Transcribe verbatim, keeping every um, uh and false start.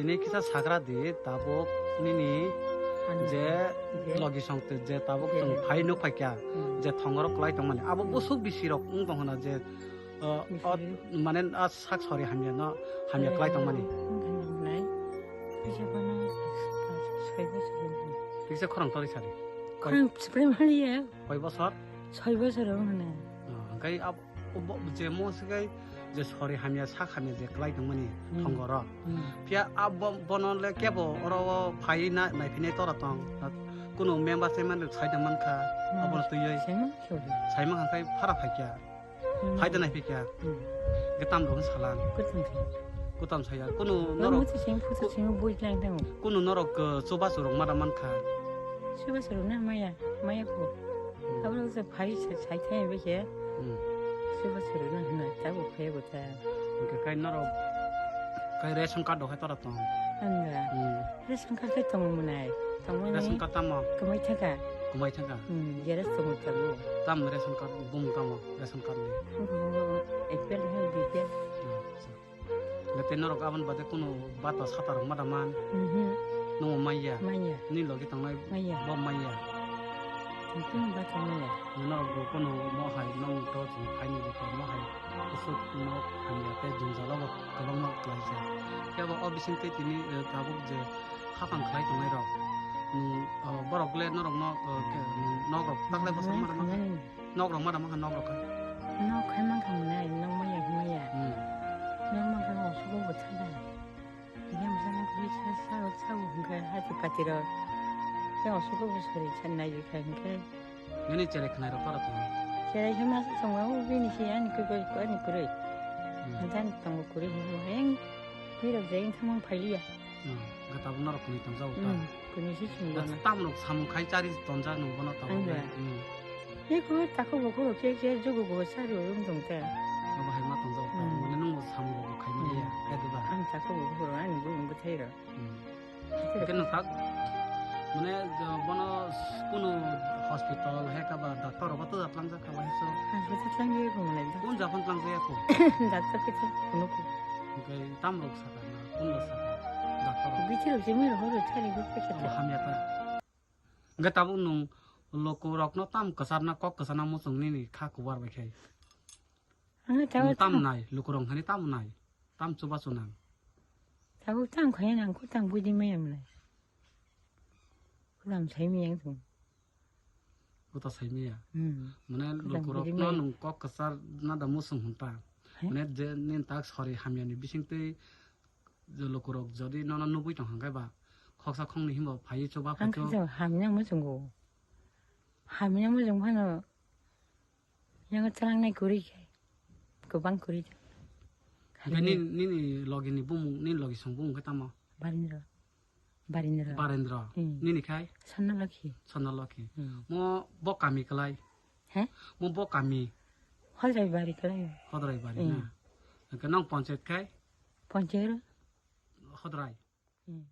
Tei kisa sagra di tabuk nini Ani je je logi song te je tabuk je tong phai nuk phai kya Hmm. je thongorok klai tong mani abo Hmm. busuk bisi rok wng tong hana je uh, Bisi. Ot mane a sak sori hamya no hamya klai tong mani. Wng tong nai. Kisa bono soi bosor wng tong. Kisa khorang tori sari. Khorang sipre mani ya. Koi bosor? Soi bosor wng hana. Hwnkhe abo je mo sikai je sori hamya sak hamya je klai tongmani Hmm. thongoro. Hmm. Phiya abo bono le kebo oro o phai na naiphinai tora tong. Kuno member se man sai da mankha. Hmm. Abono twiwi. Saima khewdi. Saima hwnkhe phara phaikya. Hmm. Phaida naiphikya. Hmm. Hwnkhe tamrok salang. Kutung khe. Kutam saya. Kuno Norok norok mutu sing putu sing bui lang tang. Kuno norok uh, chubachu rok mada mankha. Chubachu rok na maya, maya ko. Hmm. Abo rok je phai sai sai thai be khe. Hmm. Chubachu rok na hna ta bo phai bo ta. Hwnkhe kai norok kai ration card do khai tora tong. Anga. Hmm. Ration card khe tongo mwnai. Tongo mwnai. Ration card tamo? Kwmai thaka. Kwmai thaka. Hmm, jeres tongo tamo. Tam ration card bumung tamo ration card ni. Bumung A P L hai B P L. Hmm. Gate norok abon bade kuno bata sata rok mada man. Mhm. Nungo manya. Manya. Ni logi tangnai Manya. Bo manya. Kuno bata manya. Norok bo kuno mo hai nong to chung phaini bo mo hai. Kusuk no hamya tei jwngjalo bo kwbangma klaijak. Kebo o bisingtwi tini, eh, tabuk je hapang khlai tongnai rok, mm, oh, borok le norok no, oh, ke, mm, nok rok taklai bosor mada mankha. Nok rok mada mankha nok rok kha. Nok khai mankha mwnai, nok maya hwnmaya. Hmm. Nok mankha no sugo bo thangkha. Yang sana kri sa sa sa hwnkha hati pati rok. Yang sugo bo sori sa nai kha hwnkha. Nini cherai khwnai rok tora tongo. Cherai khe masa tongo, o bini se ani kwrwi, ani kwrwi. Hmm. Jani tongo kwrwi hwnwi heng, bwrwi rok jai wngkha mang phailiya. Hmm. Ga tabuk norok kwnwi tongjago ta. Hmm. Kwnwi se chwng bono. Tam rok samung khai chari tonjak nung bono tabuk. Ang ba. Hmm. Eko tako bukhuk rok khe khe jugo go sari rok wng tong ta. Abo hai ma tongjago ta. Hmm. Mane nung bo samung rok khai maliya. Hmm. Khe diba? Ang tako bukhuk rok ani bwrwi bwthai rok. Hmm. Hwnkhe nwng tak, mane, bono kunu hospital hai khe ba doctor rok bo twja tlangjak kha bai so? Hospital tlangjak kha mwnai. Kunu japan tlangjak ya kho? Doctor khe tei phunuk kho. Hwnkhe tam rok sakha na, kunu rok sakha? Doctor rok. Bithi rok se mui rok horo thani bo khe. Obo hamya ta. Hwnkhe tabuk nwng luku rok no tam kwchar na kok kwchar na muchung nini kha kubar bai khai. Ang tabuk nwng tam nai, luku rok thani tam nai. Tam chuba chunang. Tabuk tang khaina nang ko tang budi maya mwnai. Kulam sai miyang thung. Kuta sai miya. Hmm. Mane kulam lukurok budi no maya. Nung kok kwchar na da musung hunta. He? Mane je nin tak sori hamya ni bising twi je lukurok jodi nono nugui tong hangkai ba khoksa khongni himba phai chuba phai. Ang khe hamya musung go. Hamya musung phano. Yang tlangnai kwrwi khe. Kwbang kwrwi. Hwnkhe nini, nini logi ni bumung, nini logi song bumung khe tamo? Barendra. Barendra. Barendra. Hmm. Nini khai? Sannalokhi. Sannalokhi. Hmm. Mo bo kami kwlai? He? Mo bo kami? Hodrai bari kwlai. Hodrai bari na? Hmm. Hwnkhe nong panchayat khai? Panchayat. Hodrai. Hmm.